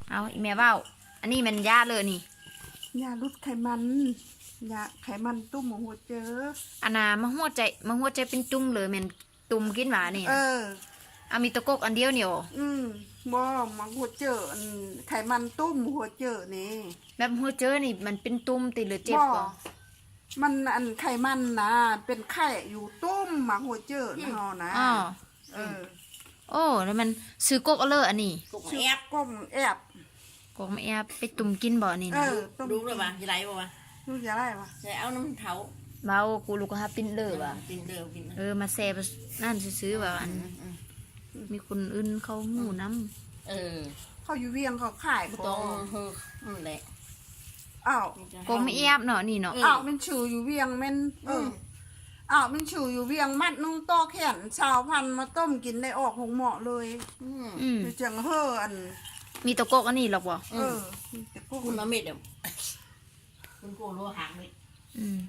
ເອົາ ອີ່ແມ່ເວົ້າ ອັນນີ້ແມ່ນຢາເລີນີ້ ຢາຫຼຸດໄຂມັນ ຢາໄຂມັນຕຸ້ມໝາກຫົວເຈີ. ອັນນ່າ ໝາກຫົວໃຈ ໝາກຫົວໃຈເປັນຕຸ່ມເລີ ແມ່ນຕຸ້ມກິນຫວານີ້? ເອີ ເອົາ ມີແຕ່ກົກອັນດຽວນີ້ບໍ? ອືມ ບໍ່ ໝາກຫົວເຈີ ອັນໄຂມັນຕຸ້ມຫົວເຈີນີ້. ແບບຫົວເຈີນີ້ມັນເປັນຕຸ່ມຕິ ຫຼືເຈັບບໍ່? ບໍ່ ມັນ ອັນໄຂມັນນະ ເປັນໄຂ້ຢູ່ຕຸ້ມໝາກຫົວເຈີນະເຮົານະ. ອໍ ເອີ ໂອ້ ແລ້ວມັນຊື່ກົກເລີອັນນີ້? ກົກແອບ ກົກແອບ ກົກແອບ ໄປຕຸ້ມກິນບໍ່ນີ້ນະ? ເອີ ຕຸ້ມກິນ ລູກລະວ່າ ຊິໄດ້ບໍ່ວະ? ລູກຢາກໄດ້ວະ? ໃສ່ເອົານຳເຖົ້າ ເວົ້າ ກູລູກກໍຫາປິ່ນເລີວ່າ ເອີ ປິ່ນເລີ ປິ່ນເລີ ເອີ ມາແຊ່ນັ້ນຊື່ໆ ວ່າອັນ ອືມ ມີຄົນອື່ນເຂົາຮູ້ນຳ. ເອີ ເຂົາຢູ່ວຽງເຂົາຂາຍບໍ່? ບໍ່ຕ້ອງ ເອີ ນັ້ນແຫຼະ. ອ້າວ ກົກແອບເນາະນີ້ເນາະ. ເອີ ອ້າວ ແມ່ນຊື່ຢູ່ວຽງແມ່ນ ເອີ ອືມ ອ້າວ ແມ່ນຊື່ຢູ່ວຽງ ມັດໜຶ່ງຕໍ່ແຂນຊາວພັນ ມາຕົ້ມກິນໄດ້ອອກໂຮງໝໍເລີຍ. ອືມ ອືມ ຈັ່ງເຮີ ອັນ ມີແຕ່ກົກອັນນີ້ລະບໍ່? ເອີ ອືມ ມີແຕ່ກົກ ຄຸນລະເມັດ ຄຸນໂກໂລຫາເມັດ. ອືມ